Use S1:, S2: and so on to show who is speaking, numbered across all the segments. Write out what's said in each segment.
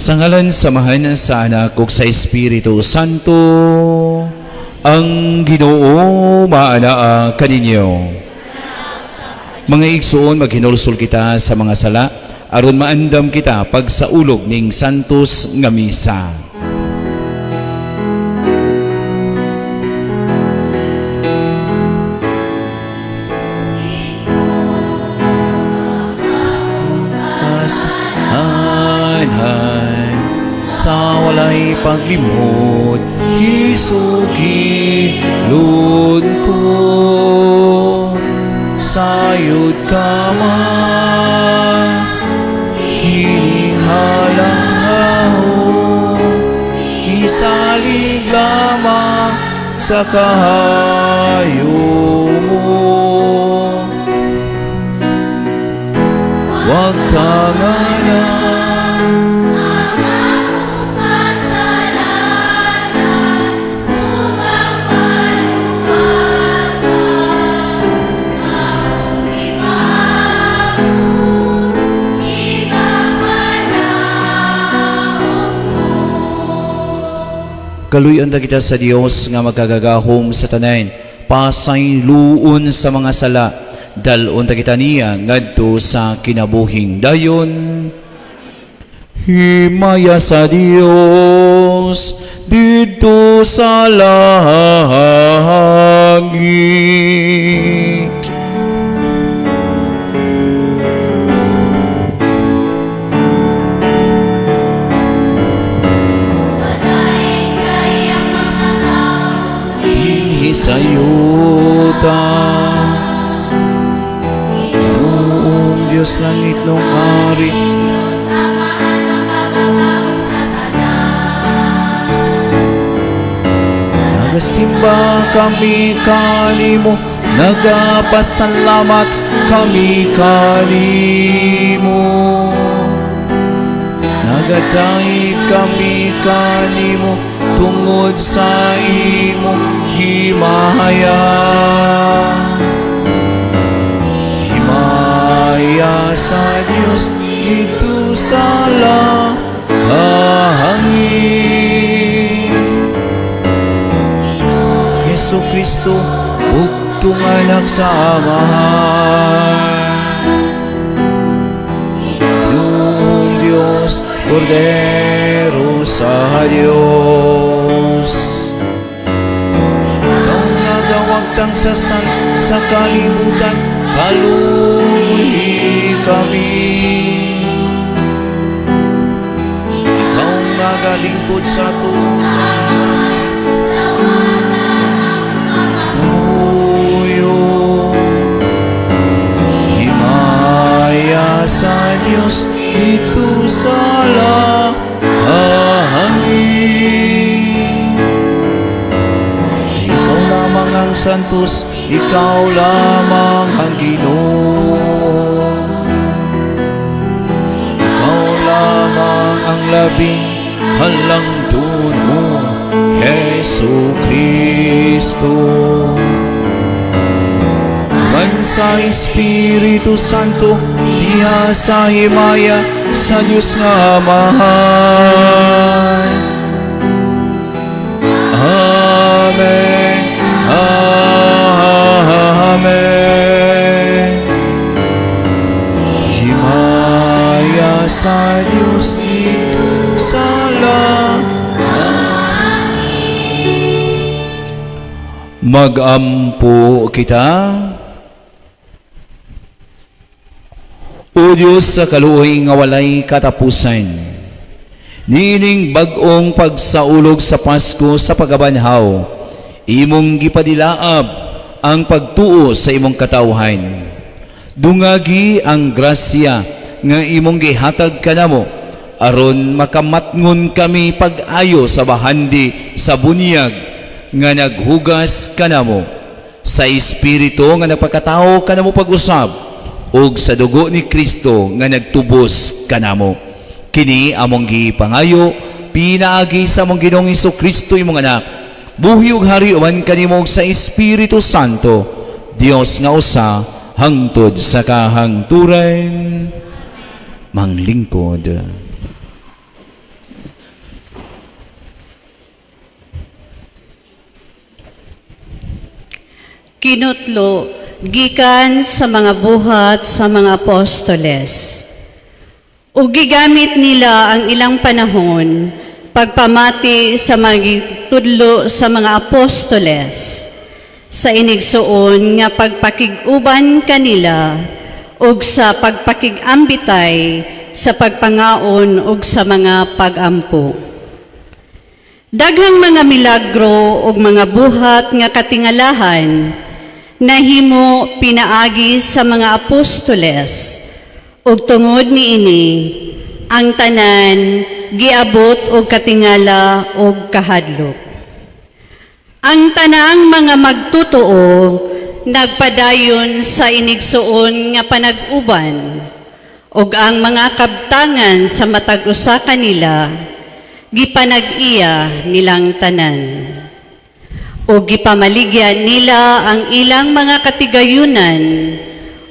S1: Sa ngalan sa Amahan, sa Anak ug sa Espiritu Santo, ang Ginoo maanaa kaninyo. Mga igsoon, maghinulsol kita sa mga sala aron maandam kita pagsaulog ning santos nga misa. Kasalanan sa walay paglimot, hisugilon ko. Sayod ka man, kining halaho, isalig lamang sa kahayo mo. Wag tanganan Kaluy-an ta kita sa Dios nga magkagagahom sa tanan, pasayloon sa mga sala, dal-on ta kita niya ngadto sa kinabuhing dayon. Himaya sa Dios didto sa langit. Dinhi sa yuta, Ginoong Diyos langit nung ari, nagasimba kami kanimo, nagapasalamat kami kanimo, nagadaig kami kanimo tungod sa imong himaya. Himaya sa Dios didto sa langit. Hesus Kristo, bugtong anak sa Amahan. Ginoong Diyos, Kordero sa Diyos. Ikaw nga gawagtang sa sa kalibutan, kaluhi kami. Ikaw nga galingkod sa tusa, Namuyo. Himaya sa Diyos didto sa langit. Ikaw lamang ang santos, ikaw lamang ang Ginoo. Ikaw lamang ang labing halangdon, Hesu Kristo. Man sa Espiritu Santo, diha sa himaya sa Diyos nga Amahan. Amen. Amen. Himaya sa Diyos didto sa langit. Magampo kita. O Diyos sa kaluoy nga walay katapusan, niining bag-ong pagsaulog sa Pasko sa pagkabanhaw, imong gipadilaab ang pagtuo sa imong katawhan. Dungagi ang grasya nga imong gihatag kanamo aron makamatngon kami pag-ayo sa bahandi sa bunyag nga naghugas kanamo, sa Espiritu nga nagpakatawo kanamo pag-usab, ug sa dugo ni Kristo nga nagtubos kanamo. Kini among gipangayo pinaagi sa among Ginoong Kristo, imong anak, buhi ug hari uban kanimo ug sa Espiritu Santo, Dios nga usa hangtod sa kahangturan. Manglingkod.
S2: Kinutlo gikan sa mga Buhat sa mga Apostoles. Ug gigamit nila ang ilang panahon pagpamati sa mga tudlo sa mga apostoles, sa inigsuon nga pagpakig-uban kanila ug sa pagpakig-ambitay sa pagpangaon ug sa mga pagampo. Daghang mga milagro ug mga buhat nga katingalahan nahimo pinaagi sa mga apostoles, ug tungod niini ang tanan giabot og katingala ug kahadlok. Ang tanang mga magtutoo nagpadayon sa inigsuon nga panag-uban, ug ang mga kabtangan sa matag usa kanila gipanag-iya nilang tanan. Ug gipamaligya nila ang ilang mga katigayunan,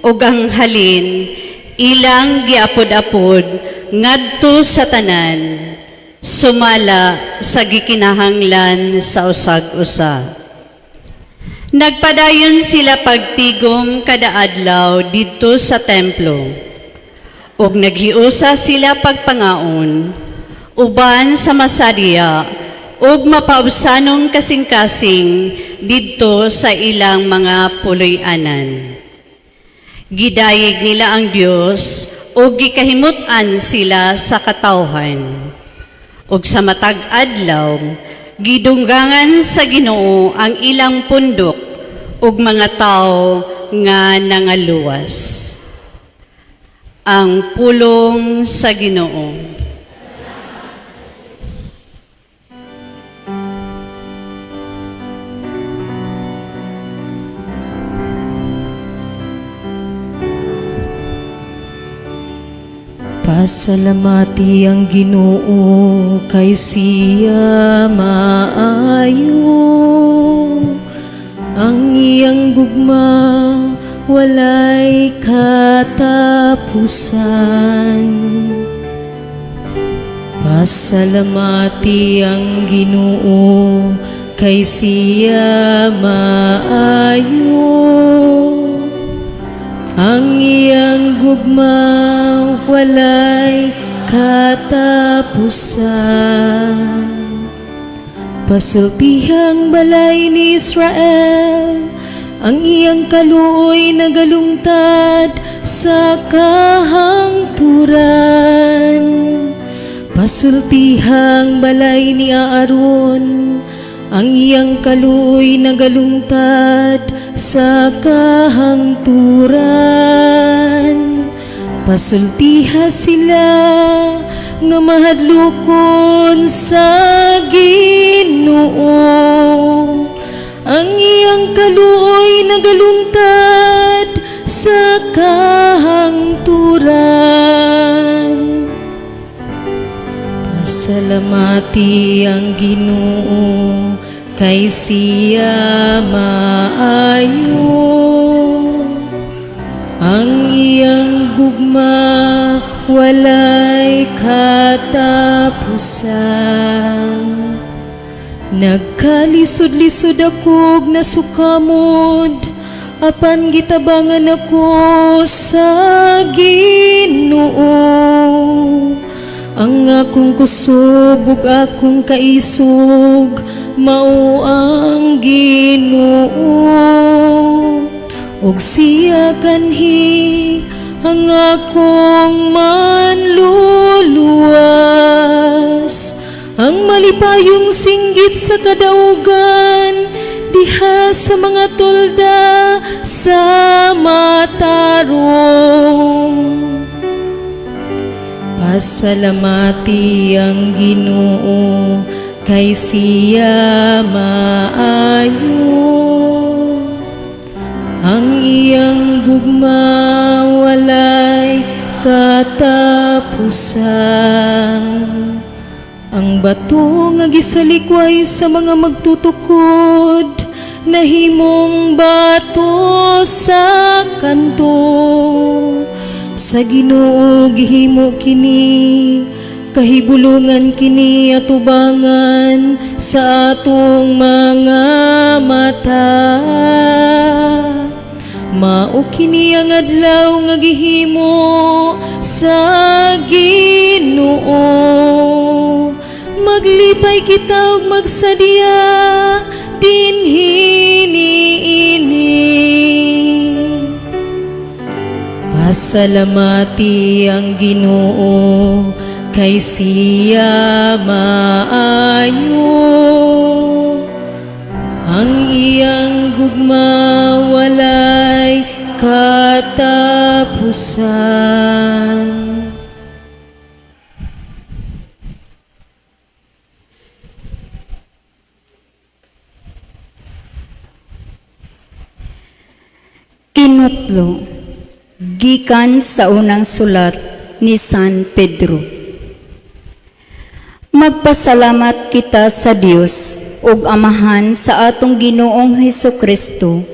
S2: ug ang halin ilang giapod-apod ngadto sa tanan sumala sa gikinahanglan sa usag-usa. Nagpadayon sila pagtigom kada adlaw didto sa templo. Ug naghiusa sila pagpangaon uban sa masadya ug mapaubsanong kasing-kasing didto sa ilang mga puloy-anan. Gidayeg nila ang Dios ug gikahimut-an sila sa katawhan. Ug sa matag adlaw, gidunggangan sa Ginoo ang ilang pundok ug mga tawo nga nangaluwas. Ang pulong sa Ginoo.
S3: Pasalamati ang Ginoo kay siya maayo. Ang iyang gugma walay katapusan. Pasalamati ang Ginoo kay siya maayo. Ang iyang gugma walay katapusan. Pasultihang balay ni Israel, ang iyang kaluoy nagalungtad sa kahangturan. Pasultihang balay ni Aaron, ang iyang kaluoy nagalungtad sa kahangturan. Pasultiha sila nga mahadlokon sa Ginoo. Ang iyang kaluoy nagalungtad sa kahangturan. Pasalamati ang Ginoo kay siya maayo. Ang iyang gugma walay katapusan. Nagkalisod-lisod akog nasukamod, apan gitabangan ako sa Ginoo. Ang akong kusog ug akong kaisog mao ang Ginoo. Ug siya kanhi ang akong manluluwas. Ang malipayong singgit sa kadaugan diha sa mga tolda sa matarong. Pasalamati ang Ginoo kay siya maayo. Ang iyang gugma walay katapusan. Ang bato nga gisalikway sa mga magtutukod nahimong bato sa kanto. Sa Ginoo gihimo kini. Kahibulungan kini atubangan sa atong mga mata. Mao kini ang adlaw nga gihimo sa Ginoo. Maglipay kita ug magsadya dinhi niini. Pasalamati ang Ginoo kay siya maayo. Ang iyang gugma walay katapusan.
S4: Kinutlo, gikan sa unang sulat ni San Pedro. Magpasalamat kita sa Dios ug Amahan sa atong Ginoong Hesus Kristo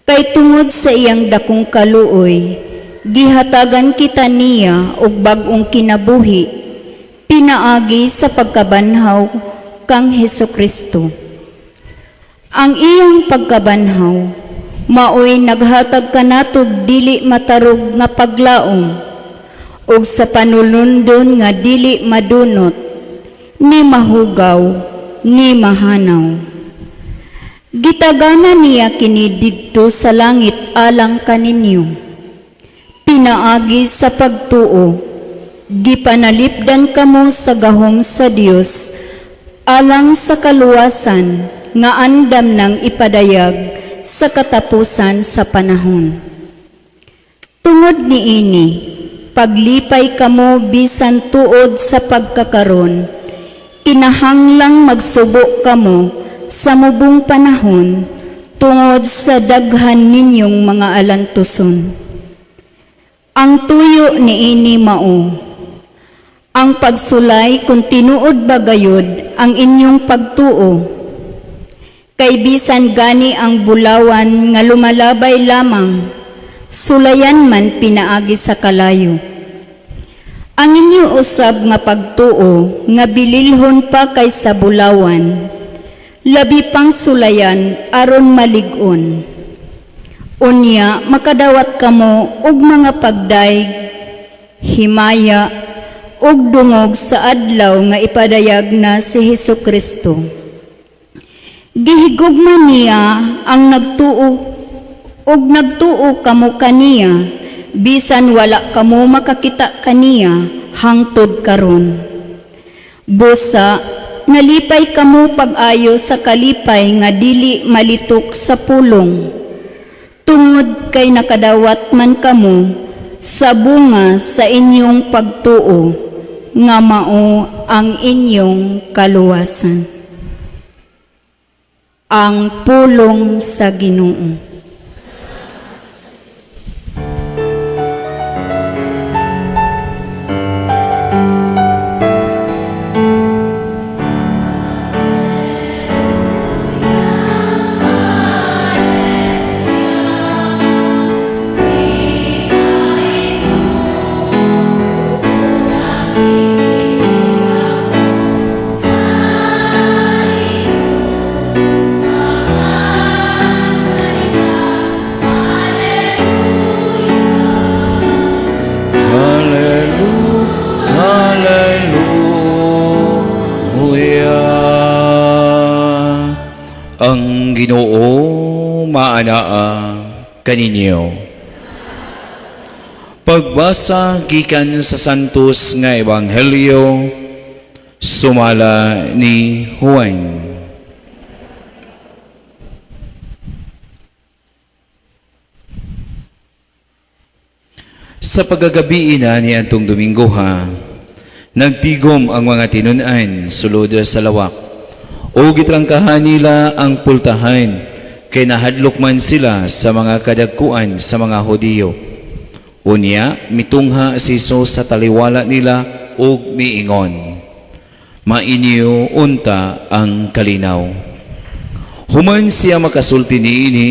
S4: kay tungod sa iyang dakong kaluoy, gihatagan kita niya og bag-ong kinabuhi pinaagi sa pagkabanhaw kang Hesus Kristo. Ang iyang pagkabanhaw maoy naghatag kanatog dili matarog nga paglaom ug sa panulundon nga dili madunot, ni mahugaw, ni mahanaw. Gitagana niya kini didto sa langit alang kaninyo. Pinaagi sa pagtuo, gipanalipdan kamo sa gahom sa Dios alang sa kaluwasan nga andam nang ipadayag sa katapusan sa panahon. Tungod niini, paglipay kamo bisan tuod sa pagkakaron, kinahanglang magsubo kamo sa mubong panahon tungod sa daghan ninyong mga alantuson. Ang tuyo niini mao ang pagsulay kung tinuod ba gayud ang inyong pagtuo. Kay bisan gani ang bulawan nga lumalabay lamang, sulayan man pinaagi sa kalayo. Ang inyo usab nga pagtuo nga bililhon pa kaysa bulawan, labi pang sulayan aron malig-on. Unya makadawat kamo og mga pagdayeg, himaya ug dungog sa adlaw nga ipadayag na si Hesus Kristo. Gihigugma niya ang nagtuo ug nagtuo kamo kaniya bisan wala kamo makakita kaniya hangtod karon. Busa nalipay kamo pag-ayo sa kalipay nga dili malitok sa pulong, tungod kay nakadawat man kamo sa bunga sa inyong pagtuo nga mao ang inyong kaluwasan. Ang pulong sa Ginoo.
S1: Hallelujah, hallelujah. Ang Ginoo maanaa kaninyo. Pagbasa gikan sa Santos nga Ebanghelyo sumala ni Juan. Sa pagkagabii na ni atong Domingo ha, nagtigom ang mga tinun-an sulod sa lawak. O gitrangkahan nila ang pultahan, kay nahadlok man sila sa mga kadagkuan sa mga Hudiyo. Unya, mitungha si Jesus sa taliwala nila ug miingon, "Mainyo unta ang kalinaw." Human siya makasulti niini,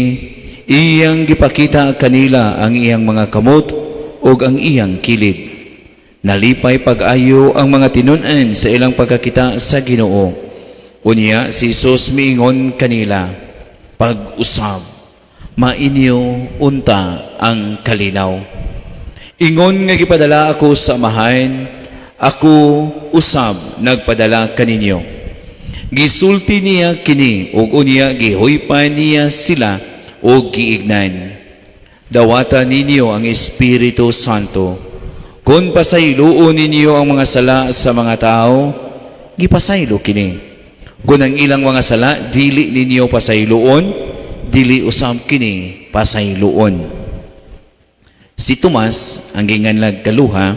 S1: iyang gipakita kanila ang iyang mga kamot ug ang iyang kilid. Nalipay pag-ayo ang mga tinun-an sa ilang pagkakita sa Ginoo. Unya si Jesus miingon kanila, "Pag-usab, mainyo unta ang kalinaw. Ingon nga gipadala ako sa Amahan, ako usab nagpadala kaninyo." Gisulti niya kini ug unya gihuypan niya sila ug giignan, "Dawata ninyo ang Espiritu Santo. Kung pasayloon ninyo ang mga sala sa mga tao, gipasaylo kini. Kung ang ilang mga sala dili ninyo pasayloon, dili usab kini pasayloon." Si Tomas, ang ginganlag Kaluha,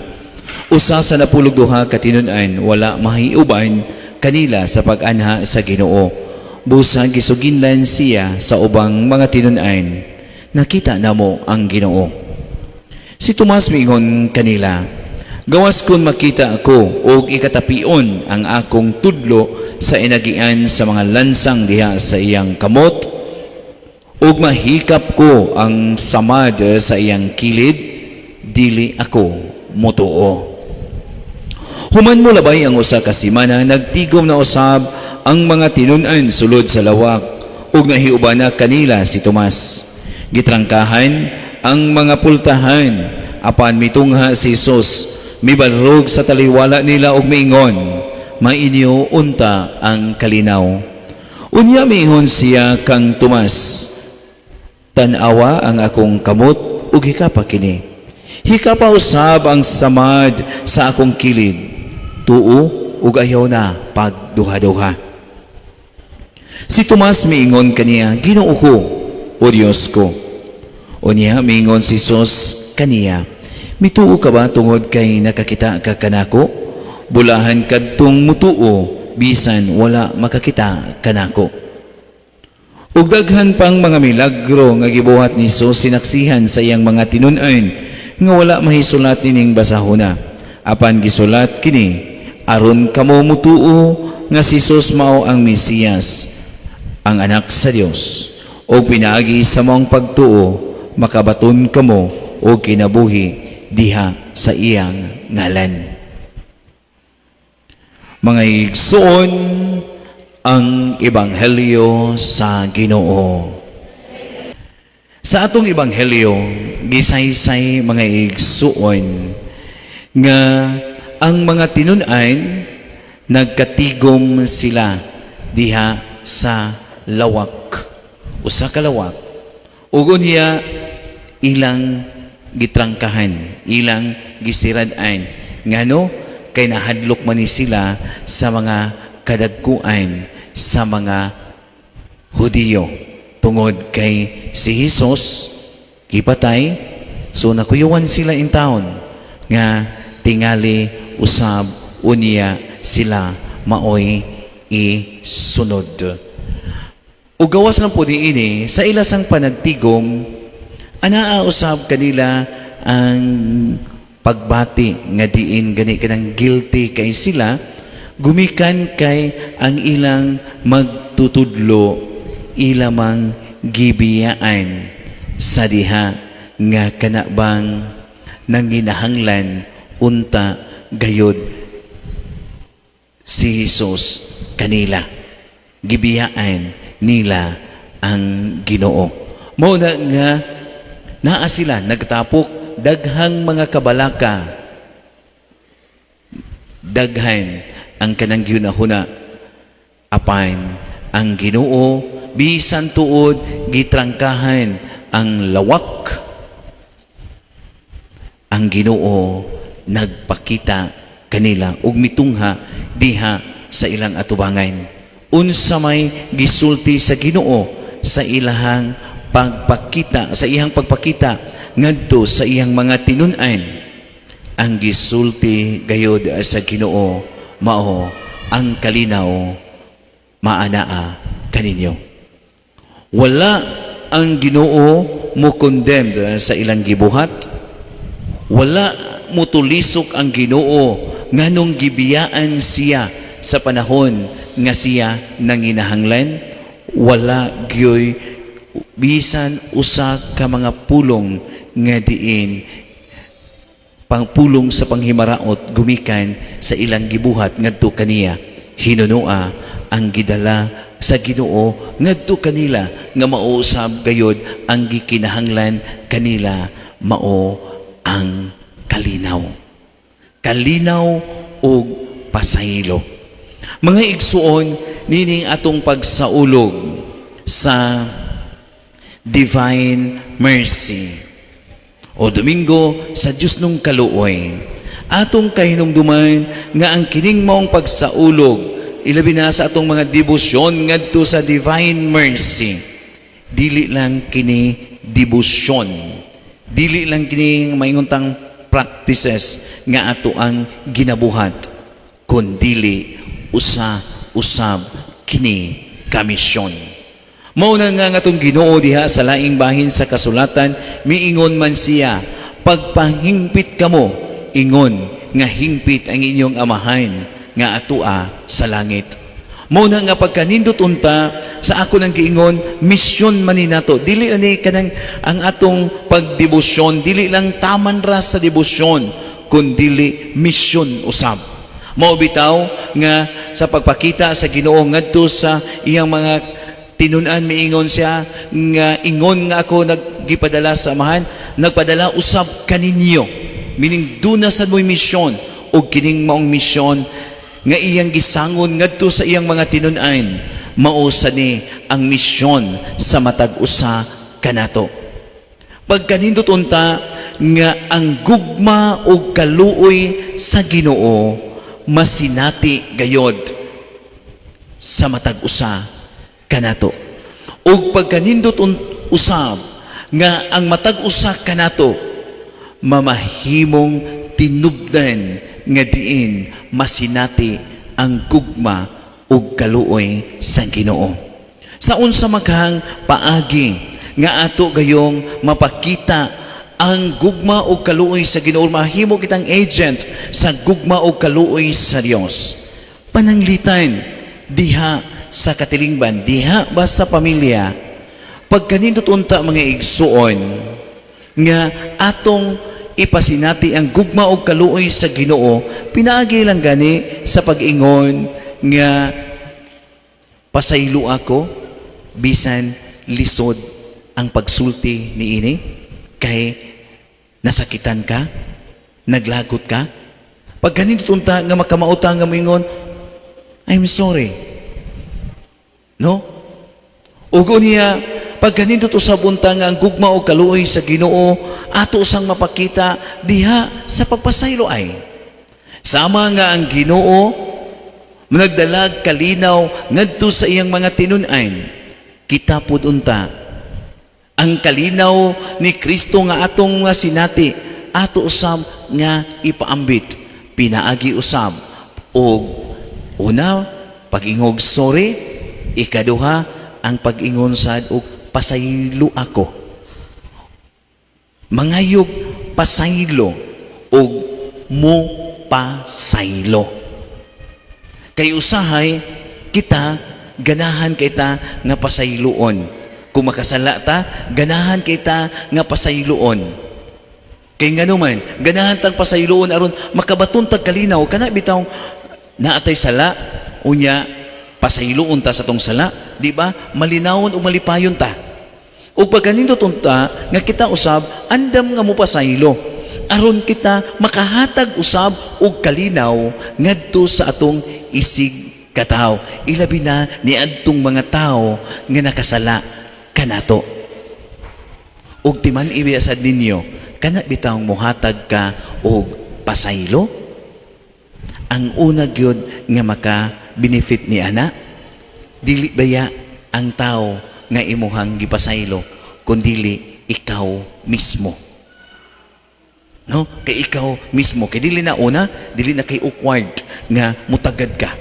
S1: usa sa 12 ka tinun-an, wala mahiuban kanila sa pag-anha sa Ginoo. Busa gisuginlan siya sa ubang mga tinun-an, "Nakita namo ang Ginoo." Si Tomas miingon kanila, "Gawas kun makita ako og ikatapion ang akong tudlo sa inagian sa mga lansang diha sa iyang kamot, ug mahikap ko ang samad sa iyang kilid, dili ako motuo." Human molabay ang usa ka semana, nagtigom na usab ang mga tinun-an sulod sa lawak ug nahiuban na kanila si Tomas. Gitrangkahan ang mga pultahan, apan mitungha si Jesus, mibalrog sa taliwala nila ug miingon, "Mainyo unta ang kalinaw." Unya miingon siya kang Tomas, "Tan-awa ang akong kamot ug hikapa kini. Hikapa usab ang samad sa akong kilid. Tuo ug ayaw na pagduha-duha." Si Tomas miingon kaniya, "Ginoo ko o Dios ko." Unya miingon si Jesus kaniya, "Mituo ka ba tungod kay nakakita ka kanako? Bulahan kadtong mutuo bisan wala makakita kanako." Ug daghan pang mga milagro nga gibuhat ni Jesus sinaksihan sa iyang mga tinun-an nga wala mahisulat nining basahona. Apan gisulat kini aron kamo mutuo nga si Jesus mao ang Mesiyas, ang anak sa Dios. Ug pinaagi sa maong pagtuo, makabaton kamo og kinabuhi diha sa iyang ngalan. Mga igsoon, ang ebanghelyo sa Ginoo. Sa atong ebanghelyo, gisaysay, mga igsuon, nga ang mga tinun-an nagkatigom sila diha sa lawak. Usa ka lawak. Ug unya ilang gitrangkahan, ilang gisirad-an. Ngano kay nahadlok man ni sila sa mga kadagkuan sa mga Hudiyo tungod kay si Jesus gipatay, so nakuyawan sila in town nga tingali usab unya sila maoy isunod. Ug gawas lang po niini, sa ilasang panagtigom, anaa usab kanila ang pagbati nga diin gani kanang guilty kay sila gumikan kay ang ilang magtutudlo ilamang gibiyaan sa diha nga kanabang nanginahanglan unta gayod si Jesus kanila. Gibiyaan nila ang Ginoo. Mao na nga naa sila nagtapok daghang mga kabalaka, daghan ang kanang gihunahuna, apan ang Ginoo, bisan tuod gitrangkahan ang lawak, ang Ginoo nagpakita kanila ug mitungha diha sa ilang atubangan. Unsa may gisulti sa Ginoo sa ilahang pagpakita, sa iyang pagpakita ngadto sa iyang mga tinun-an? Ang gisulti gayod sa Ginoo mao ang kalinaw maanaa kaninyo. Wala ang Ginoo mo condemned sa ilang gibuhat. Wala mutulisok ang Ginoo nganong gibiyaan siya sa panahon nga siya nanginahanglan. Wala gyoy bisan usa ka mga pulong nga diin pagtulisok sa Ginoo. pangpulong sa panghimaraot gumikan sa ilang gibuhat ngadto kaniya. Hinunua ang gidala sa Ginoo ngadto kanila nga mao usab gayod ang gikinahanglan kanila, mao ang kalinaw. Kalinaw ug pasaylo. Mga igsuon, nining atong pagsaulog sa Divine Mercy o Domingo sa Diyos nung Kaluoy, atong kahinumduman nga ang kining maong pagsaulog, ilabi na sa atong mga debosyon ngadto sa Divine Mercy, dili lang kini debosyon, dili lang kini maingon tang practices nga ato ang ginabuhat, kundili usa usab kini ka misyon. Mao na nga atong Ginoo diha sa laing bahin sa kasulatan, miingon man siya, "Pagpahingpit kamo, ingon nga hingpit ang inyong Amahan nga atua sa langit." Mao na nga pagkanindot unta sa ako nang giingon, misyon man ni nato. Dili lang ni kanang ang atong pagdebosyon, dili lang taman ra sa debosyon, kundili misyon usab. Mao bitaw nga sa pagpakita sa Ginoo ngadto sa iyang mga tinun-an, miingon siya nga ingon nga ako naggipadala sa Amahan, nagpadala usab kaninyo, meaning duna sad mo'y misyon. Ug kining maong misyon nga iyang gisangon ngadto sa iyang mga tinun-an, mao sa ni ang misyon sa matag usa kanato. Pagkanindot unta nga ang gugma ug kaluoy sa Ginoo masinati gayod sa matag usa kanato. Ug pagkanindot usab nga ang matag usa kanato mamahimong tinubdan nga diin masinati ang gugma ug kaluoy sa Ginoo. Sa unsa maghang paagi nga ato gayong mapakita ang gugma ug kaluoy sa Ginoo, mahimo kitang agent sa gugma ug kaluoy sa Dios? Pananglitan diha sa katilingban, diha ba sa pamilya, pagkanindot unta, mga igsuon, nga atong ipasinati ang gugma ug kaluoy sa Ginoo, pinaagi lang gani sa pag-ingon nga pasaylo ako bisan lisod ang pagsulti niini kay nasakitan ka, naglagot ka. Pagkanindot unta nga makamauta nga moingon, "I'm sorry," no? Ug unya, pagkanindot usab unta nga ang gugma o kaluoy sa Ginoo ato sang mapakita diha sa pagpasaylo ay. Sama nga ang Ginoo nagdalag kalinaw ngadto sa iyang mga tinun-an, kita pud unta ang kalinaw ni Kristo nga atong nga sinati, ato usab nga ipaambit pinaagi usab og una, pag-ingog sorry, ikaduha, ang pag-ingon sad og pasaylo ako, mangayog pasaylo og mo pasaylo. Kay usahay kita ganahan kita nga pasayloon. Kung makasala ta, ganahan kita nga pasayloon. Kay nganuman ganahan tang pasayloon? Aron makabaton tag kalinaw. Kana bitaw naatay sala, unya pasayloon ta sa tong sala, di ba? Malinawon ug malipayon ta. Ug pagkanindot unta nga kita usab andam nga mopasaylo aron kita makahatag usab og kalinaw ngadto sa atong isig katawo, ilabi na niadtong mga tawo nga nakasala kanato. Ug timan sad ninyo, kana bitawng mohatag ka og pasaylo, ang una gyud nga maka benefit ni ana, dili baya ang tao nga imuhang gipasaylo, kundili ikaw mismo, no? Kay ikaw mismo, kay dili na, una, dili na kay awkward nga mutagad ka.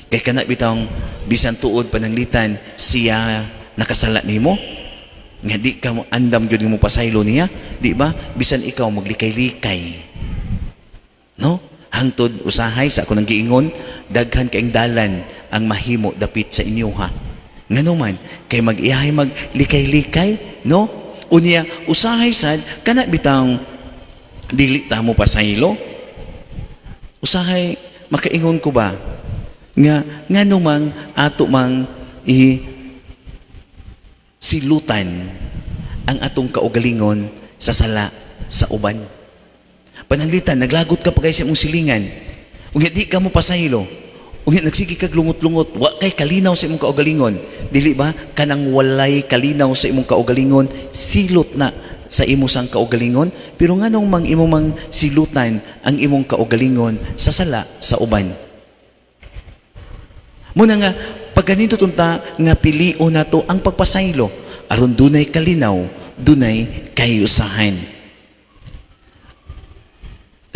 S1: Kay kana bitawng bisan tuod, pananglitan siya nakasala nimo nga di ka mo andam gyud nga mo pasaylo niya, di ba? Bisan ikaw maglikay-likay, no? Hangtod usahay sa ako nang giingon, daghan kaing dalan ang mahimo dapit sa inyo ha. Ngano man kay mag-iyahay maglikay-likay, no? Unya usahay sad kana bitang Dili ta mo pasaylo. Usahay makaingon ko ba nga ngano mang ato mang i silutan ang atong kaugalingon sa sala sa uban? Pananglitan, naglagot ka pa kay sa imong silingan. Unya di ka mo pasaylo. Unya nagsige kag lungot-lungot, wa kay kalinaw sa imong kaugalingon. Dili ba kanang walay kalinaw sa imong kaugalingon, silot na sa imo sang kaugalingon? Pero nganong mang imo mang silutan ang imong kaugalingon sa sala sa uban? Muna nga pag ganito tunta nga pilion nato ang pagpasaylo aron dunay kalinaw, dunay kayusahan.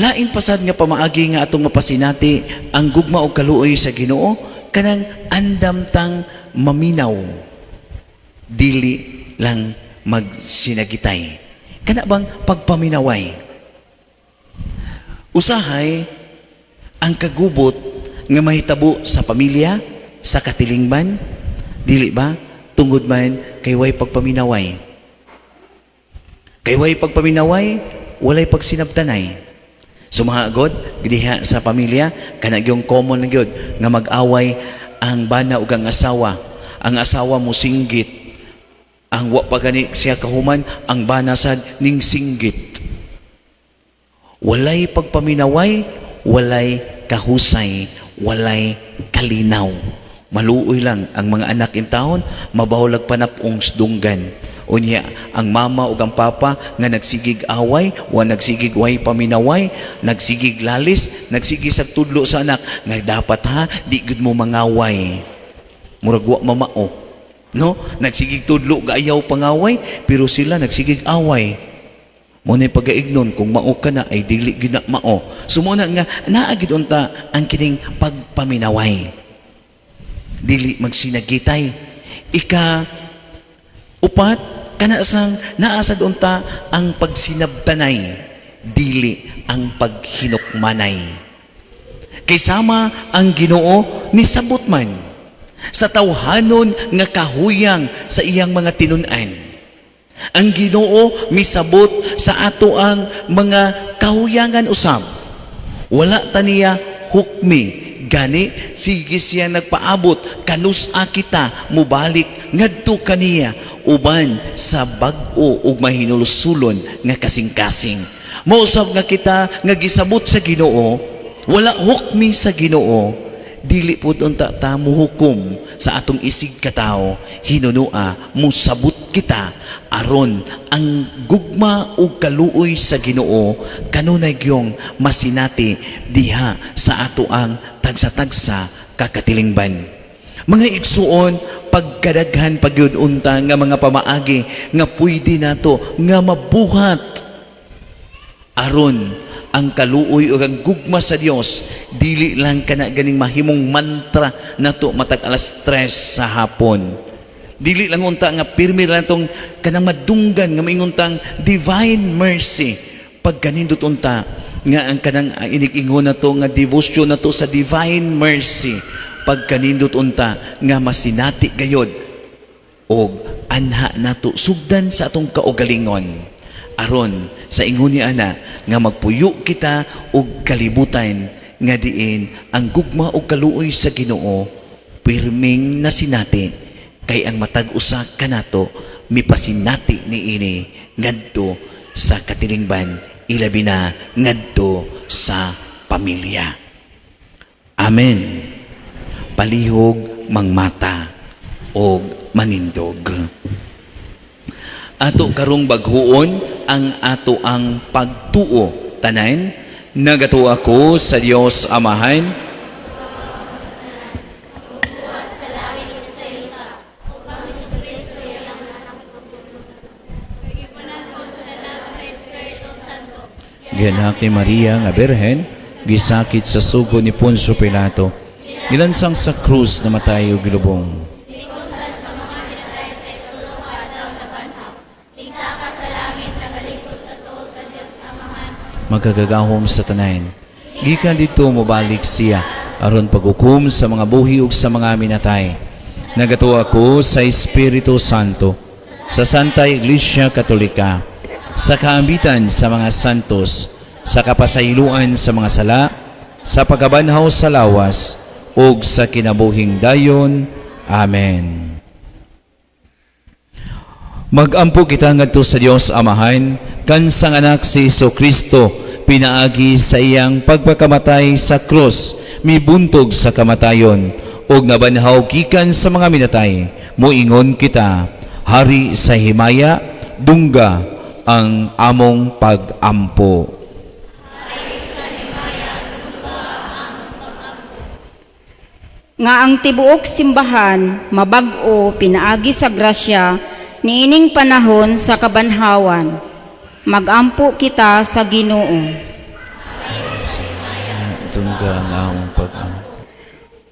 S1: Lain pasad nga pamaagi nga atong mapasinati ang gugma og kaluoy sa Ginoo, kanang andam tang maminaw, dili lang magsinagitay. Kana bang pagpaminaway? Usahay ang kagubot nga mahitabo sa pamilya, sa katilingban, dili ba? Tungod man kay way pagpaminaway. Kay way pagpaminaway, walay pagsinabtanay. Sumahagod diha sa pamilya, kana gyung common na gyud nga mag-away ang bana ug ang asawa. Ang asawa mo singgit. Ang wa pa gani siya kahuman, ang bana sad ning singgit. Walay pagpaminaway, walay kahusay, walay kalinaw. Maluoy lang ang mga anak in taon, mabahulag panapong dunggan. Unya, ang mama ug ang papa nga nagsigig away, wa nagsigig way paminaway, nagsigig lalis, nagsigig sa tudlo sa anak, nga dapat ha, di gud mo mangaway. Murag wa mamao. No? Nagsigig tudlo gaayaw pangaway, pero sila nagsigig away. Mo na pagaignon kung mao ka na ay dili gyud na mao. So mo na nga naa gid unta ang kining pagpaminaway. Dili magsinagitay. Ika upat, kana sang naa sad unta ang pagsinabtanay, dili ang paghinukmanay. Kay sama ang Ginoo nisabot man sa tawhanon nga kahuyang sa iyang mga tinun-an. Ang Ginoo misabot sa ato ang mga kahuyangan usab. Wala ta niya hukmi, gani sige siya nagpaabot kanus-a kita mobalik ngadto kaniya uban sa bag-o ug mahinulsulon nga kasing-kasing. Mausab nga kita nga gisabot sa Ginoo, wala hukmi sa Ginoo, dili pud unta ta muhukom sa atong isig katawo. Hinunua musabot kita aron ang gugma ug kaluoy sa Ginoo kanunay gyong masinati diha sa ato ang tagsa-tagsa kakatilingban. Mga igsuon, pagkadaghan pagyud unta nga mga pamaagi nga pwede nato nga mabuhat aron ang kaluoy o ang gugma sa Dios dili lang kana ganing mahimong mantra nato matag alas 3 sa hapon. Dili lang unta nga pirmi lang tong kanang madunggan nga maingon tang divine mercy. Pagkanindot unta nga ang kanang inig-ingon nato nga devotion nato sa divine mercy, pagkanindot unta nga masinati gayod og anha nato sugdan sa atong kaugalingon aron sa ingon ni ana nga magpuyo kita og kalibutan nga diin ang gugma og kaluoy sa Ginoo pirming nasinati, kay ang matag usa kanato mipasinati niini ngadto sa katilingban, ilabi na ngadto sa pamilya. Amen. Palihog mangmata og manindog. Ato karong baghuon ang ato ang pagtuo. Tanan, nagatuo ako sa Dios Amahan, gianak ni Maria nga Birhen, gisakit sa sugo ni Poncio Pilato, nilansang sa krus, namatay ug gilubong. Magkagagahom sa tanan. Gikan dito mobalik siya aron paghukom sa mga buhi ug sa mga minatay. Nagatuo ako sa Espiritu Santo, sa Santa Iglesia Katolika, sa kaambitan sa mga santos, Sa kapasayloan sa mga sala, sa pagkabanhaw sa lawas, ug sa kinabuhing dayon. Amen. Magampo kita ngadto sa Dios Amahan, kan sang anak si Hesus Kristo, pinaagi sa iyang pagpakamatay sa krus, mibuntog sa kamatayon, ug nabanhaw gikan sa mga minatay, moingon kita, Hari sa himaya, dungga ang among pagampo.
S4: Nga ang tibuok simbahan mabag-o pinaagi sa grasya niining panahon sa kabanhawan. Magampo kita sa Ginoo.
S1: Dungga ang among pagampo.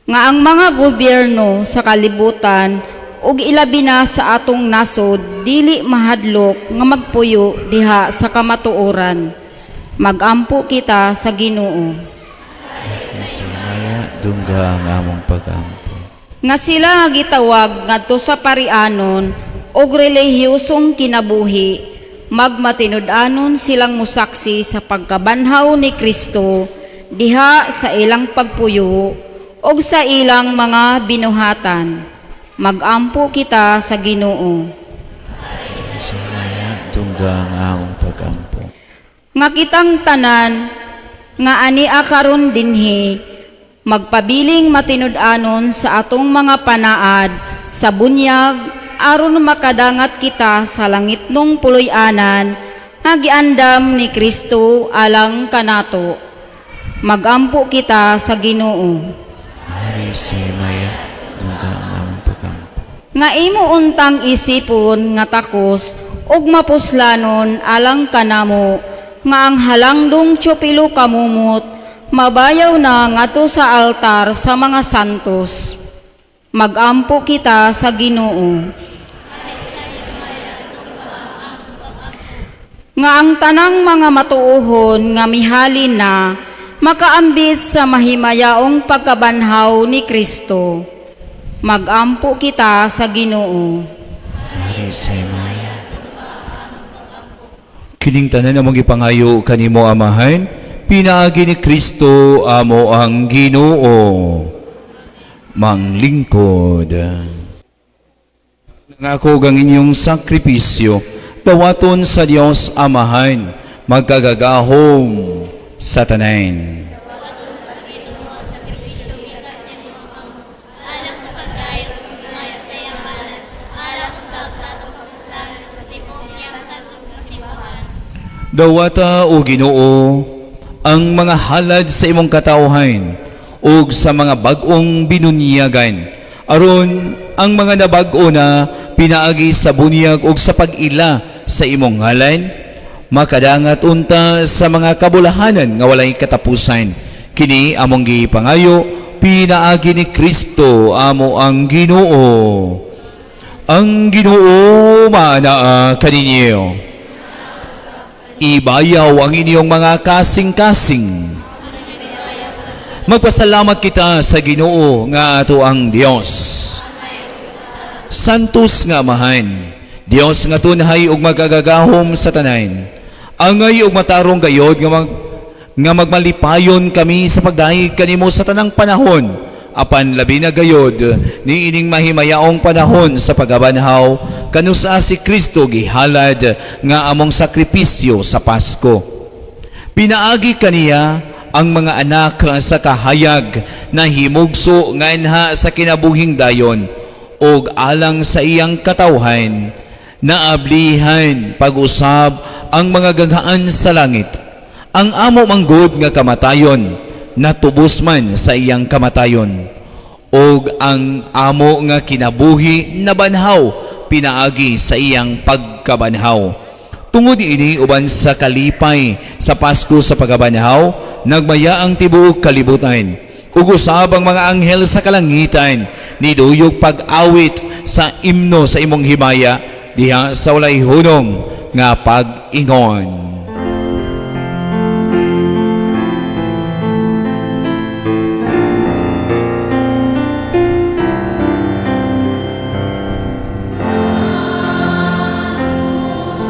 S4: Nga ang mga gobyerno sa kalibutan ug ilabi na sa atong nasod dili mahadlok nga magpuyo diha sa kamatuoran. Magampo kita sa Ginoo.
S1: Sa himaya, dungga ang among pagampo.
S4: Nga sila nga gitawag ngadto sa parianon og relihiyosong kinabuhi, magmatinud-anon silang musaksi sa pagkabanhaw ni Kristo diha sa ilang pagpuyo ug sa ilang mga binuhatan. Magampo kita sa Ginoo.
S1: Sa himaya, dungga ang among pagampo.
S4: Nga kitang tanan nga ania karon dinhi magpabiling matinud-anon sa atong mga panaad sa bunyag aron makadangat kita sa langitnong puloy-anan nga giandam ni Kristo alang kanato. Magampo kita sa Ginoo.
S1: Hari sa himaya, dungga ang among pagampo.
S4: Nga imo untang isipon nga takos ug mapuslanon alang kanamo nga ang halangdong tiyopilo kamumot mabayaw na ngadto sa altar sa mga santos. Magampo kita sa Ginoo. Nga ang tanang mga matuohon nga mihalin na makaambit sa mahimayaong pagkabanhaw ni Kristo. Magampo kita sa Ginoo.
S1: Hari sa himaya. Kining tanan among gipangayo kanimo, Amahan, pinaagi ni Kristo amo ang Ginoo. Manglingkod. Nangako ang inyong sakripisyo, dawaton sa Dios Amahan, magkagagahom sa tanan. Dawata, o Ginoo, ang mga halad sa imong katawhan ug sa mga bag-ong binunyagan aron ang mga nabag-o na pinaagi sa bunyag ug sa pag-ila sa imong ngalan makadangat unta sa mga kabulahanan nga walay katapusan. Kini among gipangayo pinaagi ni Kristo amo ang Ginoo. Ang Ginoo maanaa kaninyo. Ibayaw ang inyong mga kasing-kasing. Magpasalamat kita sa Ginoo nga ato ang Dios. Santos nga Amahan, Dios nga tunhay ug magagagahom sa tanan. Angay ug matarong gayod nga magmalipayon kami sa pagdayeg kanimo sa tanang panahon, apan labi na gayod niining mahimayaong panahon sa pagabanhaw kanusa si Kristo gihalad nga among sakripisyo sa Pasko. Pinaagi kaniya ang mga anak sa kahayag na himugso nganha sa kinabuhing dayon ug alang sa iyang katawhan naablihan pag-usab ang mga gaghaan sa langit. Ang amo manggod nga kamatayon natubos man sa iyang kamatayon ug ang amo nga kinabuhi nabanhaw pinaagi sa iyang pagkabanhaw. Tungod ini uban sa kalipay sa Pasko sa pagkabanhaw, nagmaya ang tibuok kalibutan ug usab ang mga anghel sa kalangitan niduyog pag-awit sa imno sa imong himaya diha sa walay hunong nga pag-ingon.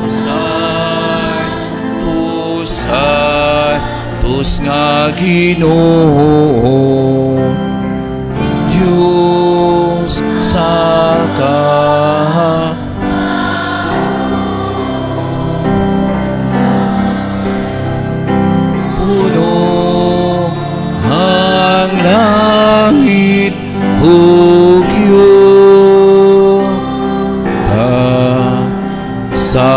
S1: Santo, Santo, Ginoo Dios sa ka puno ang langit ug yuta sa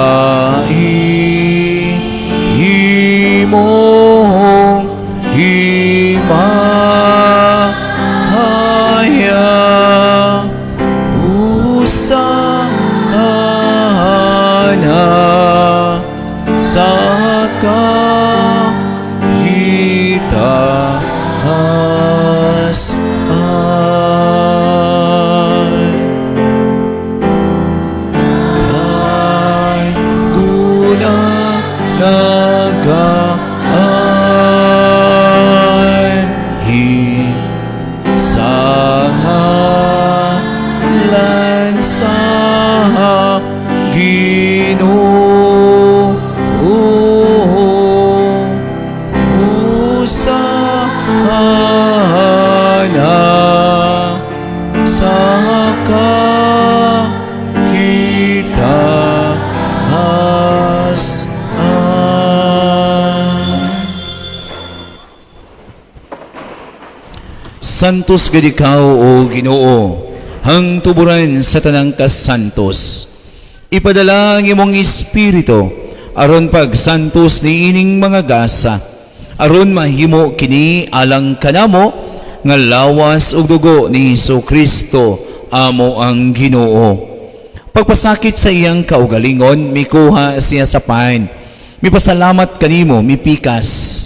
S1: imong himaya Hosana sa kahitaas. Ay guna nagaanhi sa ngalan sa Ginoo. Hosana sa kahitaas. Santos gid ikaw, O Ginoo, hangtuburan sa tanang kasantos. Ipadala ang imong espiritu aron pagsantos niining mga gasa, aron mahimo kini alang kanamo nga lawas ug dugo ni Hesus Kristo amo ang Ginoo. Pagpasakit sa iyang kaugalingon, mikuha siya sa pan. Mipasalamat kanimo, mipikas.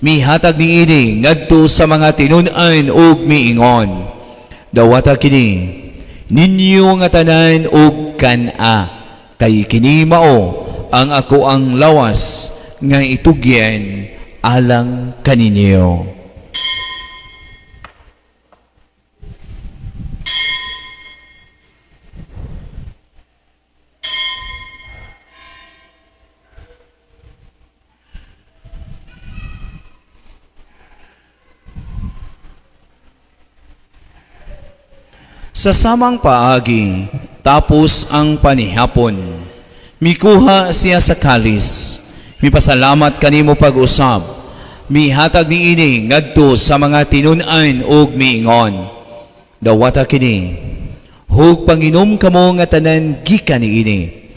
S1: Mihatag niini ngadto sa mga tinun-an ug miingon. Dawata kini ninyo nga tanan ug kan-a, kay kini mao ang ako ang lawas nga itugyan alang kaninyo. Sa samang paagi, tapos ang panihapon, mikuha siya sa kalis, mipasalamat kanimo pag-usab, mihatag niini ngadto sa mga tinun-an ug miingon. Dawata kini, hug panginom kamo nga tanan gikan niini.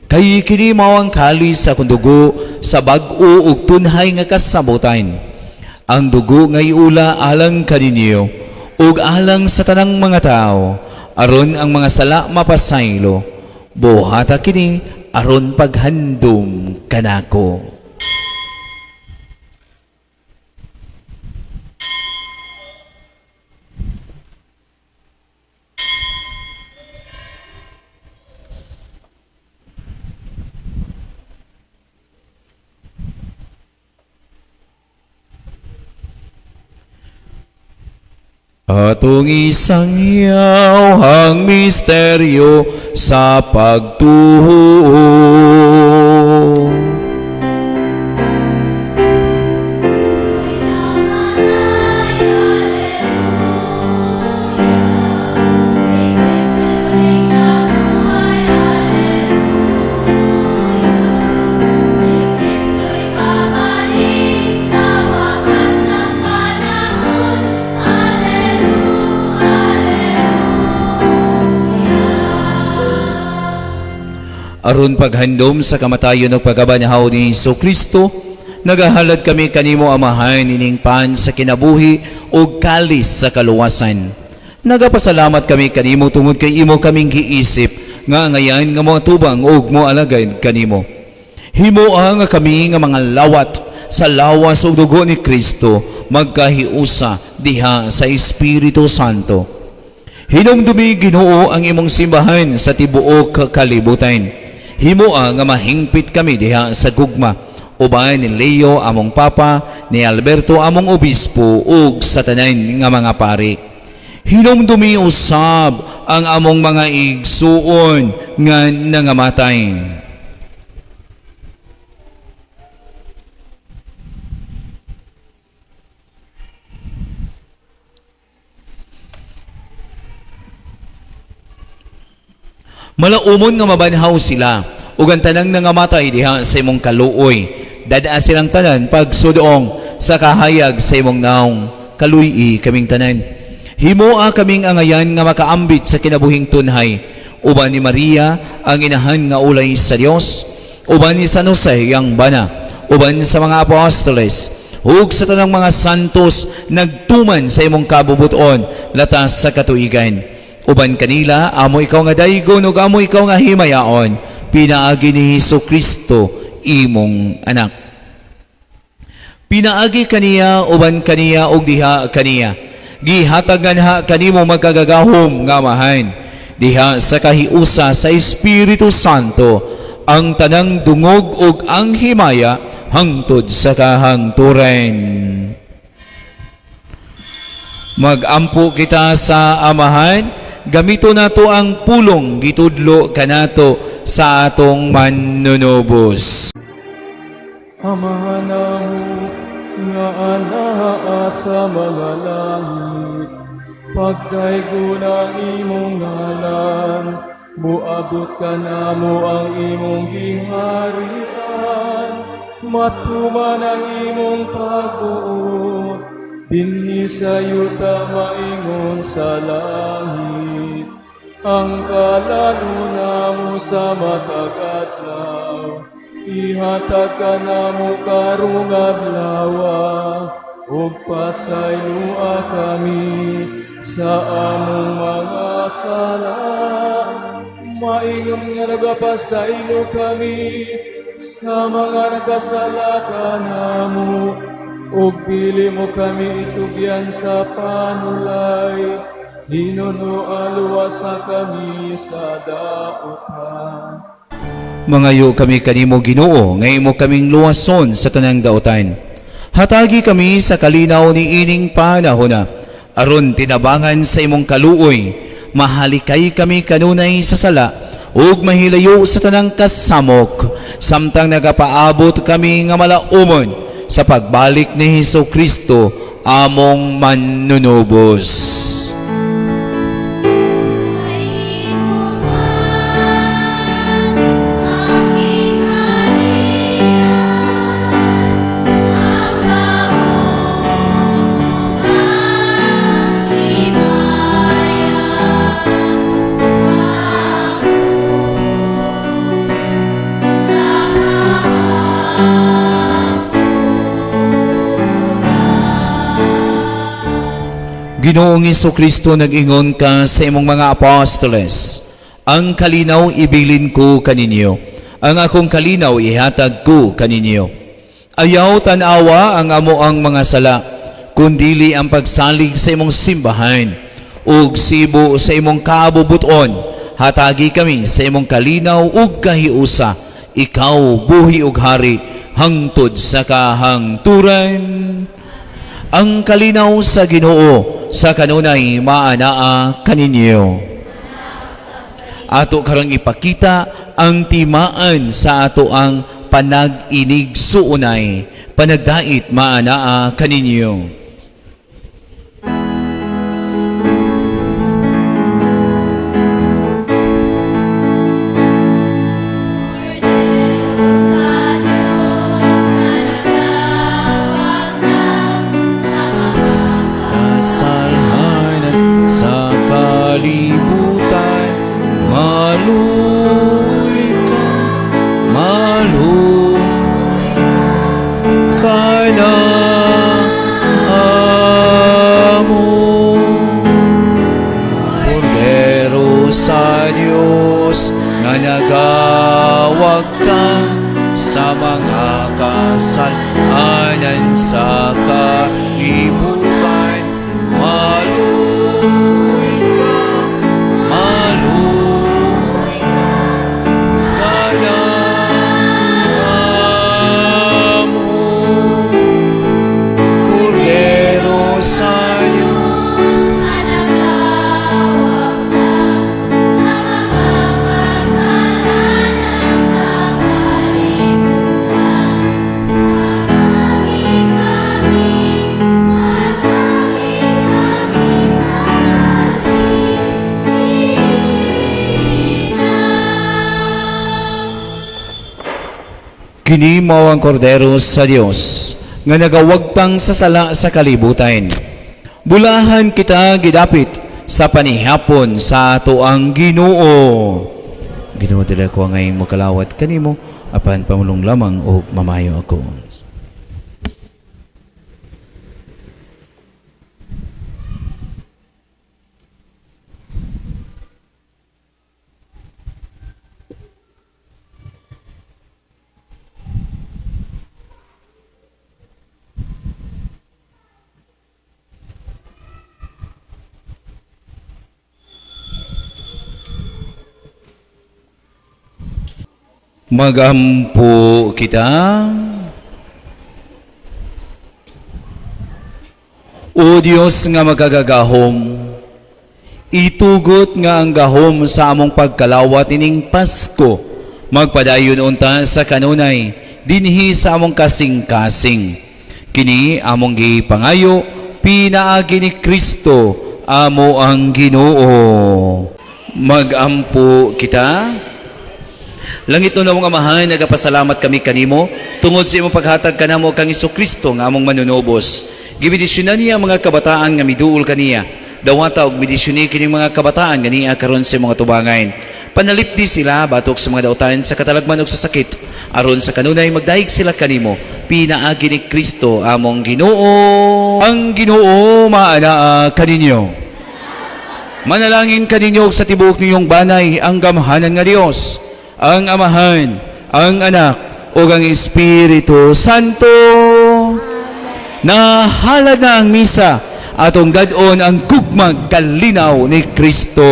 S1: Kay kini mao ang kalis sa akong dugo sa bag-o ug tunhay nga kasabutan. Ang dugo nga iula alang kaninyo ug alang sa tanang mga tao, aron ang mga sala mapasaylo. Buhata kini aron paghandom kanako. Atong isangyaw ang misteryo sa pagtuo. Aron paghandom sa kamatayon ug pagkabanhaw ni Hesus Kristo, nagahalad kami kanimo, Amahan, ining pan sa kinabuhi ug kalis sa kaluwasan. Nagapasalamat kami kanimo tungod kay imo kaming giisip nga angayan nga moatubang ug moalagad kanimo. Himoa nga kami nga mga lawat sa lawas ug dugo ni Kristo magkahiusa diha sa Espiritu Santo. Hinumdumi, Ginoo, ang imong simbahan sa tibuok kalibutan. Himoa nga mahingpit kami diha sa gugma uban ni Leo among Papa, ni Alberto among Obispo ug sa tanan nga mga pari. Hinumdumi usab ang among mga igsuon nga nangamatay. Malaumon nga mabanhaw sila ug ang tanang nangamatay diha sa imong kaluoy. Dad-a silang tanan pagsudong sa kahayag sa imong naong. Kaluy-i kaming tanan. Himoa kaming angayan nga makaambit sa kinabuhing tunhay. Uban ni Maria ang inahan nga ulay sa Dios, uban ni San Jose ang bana, uban sa mga apostoles, ug sa tanang mga santos nagtuman sa imong kabubuton latas sa katuigan. Uban kanila, amo ikaw nga daygon ug amo ikaw nga himayaon, pinaagi ni Hesus Kristo imong anak. Pinaagi kaniya, uban kaniya, ug diha kaniya, gihatag nganha kanimo magkagagahom nga Amahan, diha sa kahiusa sa Espiritu Santo, ang tanang dungog ug ang himaya hangtod sa kahangturan. Magampo kita sa Amahan, gamito nato ang pulong gitudlo kanato sa atong Manunubos.
S5: Amahan namo nga anaa sa mga langit, pagdaygon ang imong ngalan, muabot kanamo ang imong giharian, matuman ang imong pagbuot, dinhi sa yuta maingon sa langit. Ang kalan-on namo sa matag adlaw, ihatag kanamo karong adlawa, ug pasayloa kami sa among mga sala, maingon nga nagapasaylo kami sa mga nagkasala kanamo, ug dili mo kami itugyan sa panulay, hinunoa luwasa kami sa dautan.
S1: Mangayo kami kanimo, Ginoo, nga imo kaming luwason sa tanang dautan. Hatagi kami sa kalinaw ni ining panahona, aron tinabangan sa imong kaluoy, mahalikay kami kanunay sa sala ug mahilayo sa tanang kasamok, samtang nagapaabot kami nga malaumon sa pagbalik ni Hesus Kristo among Manunubos.
S6: Ay imo aking harian, ang gahom ang himaya, ako sa kahangturan.
S1: Ginoong Kristo, nag-ingon ka sa imong mga apostoles, "Ang kalinaw ibilin ko kaninyo, ang akong kalinaw ihatag ko kaninyo." Ayaw tan-awa ang amoang mga sala, kundili ang pagsalig sa imong simbahan, ug sibo sa imong kabubuton, hatagi kami sa imong kalinaw ug kahiusa, ikaw buhi ug hari hangtod sa kahangturan. Ang kalinaw sa Ginoo sa kanunay maanaa kaninyo. Ato karong ipakita ang timaan sa ato ang panag-inigsuonay. Panagdait maanaa kaninyo.
S6: Sa Diyos nga nagawagtang sa mga
S1: Kasalhanan sa kalibutan, maluoy ka, maluoy ka na amo. Kordero sa Diyos nga nagawagtang sa mga kasalanan sa kalibutan, maluoy ka, maluoy ka na amo. Kordero sa Diyos
S6: nga nagawagtang sa mga kasalanan sa kalibutan, hatagi kami.
S1: Kini mao ang kordero sa Dios nga nagawagtang sa sala sa kalibutan. Bulahan kita gidapit sa panihapon sa ato ang Ginoo. Ginoo, dili ko angay mokalawat kanimo, apan pamulong lamang og mamayo ako. Magampo kita. O Dios nga makagagahom, itugot nga ang gahom sa among pagkalawat ining Pasko, magpadayon unta sa kanunay, dinhi sa among kasing-kasing. Kini among gipangayo, pinaagi ni Kristo, amo ang Ginoo. Magampo kita. Langit na among Amahan, nagapasalamat kami kanimo tungod sa imong paghatag kanamo kang Kristo nga among manunubos. Gibendisyonan niya ang mga kabataan nga miduol kaniya. Dawata og bendisyoni kining mga kabataan nga niya karon sa mga tubangan. Panalipdi sila batok sa mga dautan, sa katalagman ug sa sakit, aron sa kanunay magdayeg sila kanimo pinaagi ni Kristo among Ginoo. Ang Ginoo maanaa kaninyo. Manalangin kaninyo sa tibuok ninyong banay ang gamhanan nga Dios, ang Amahan, ang Anak, ug ang Espiritu Santo. Nahalad na ang misa, atong dad-on ang gugmag kalinaw ni Kristo.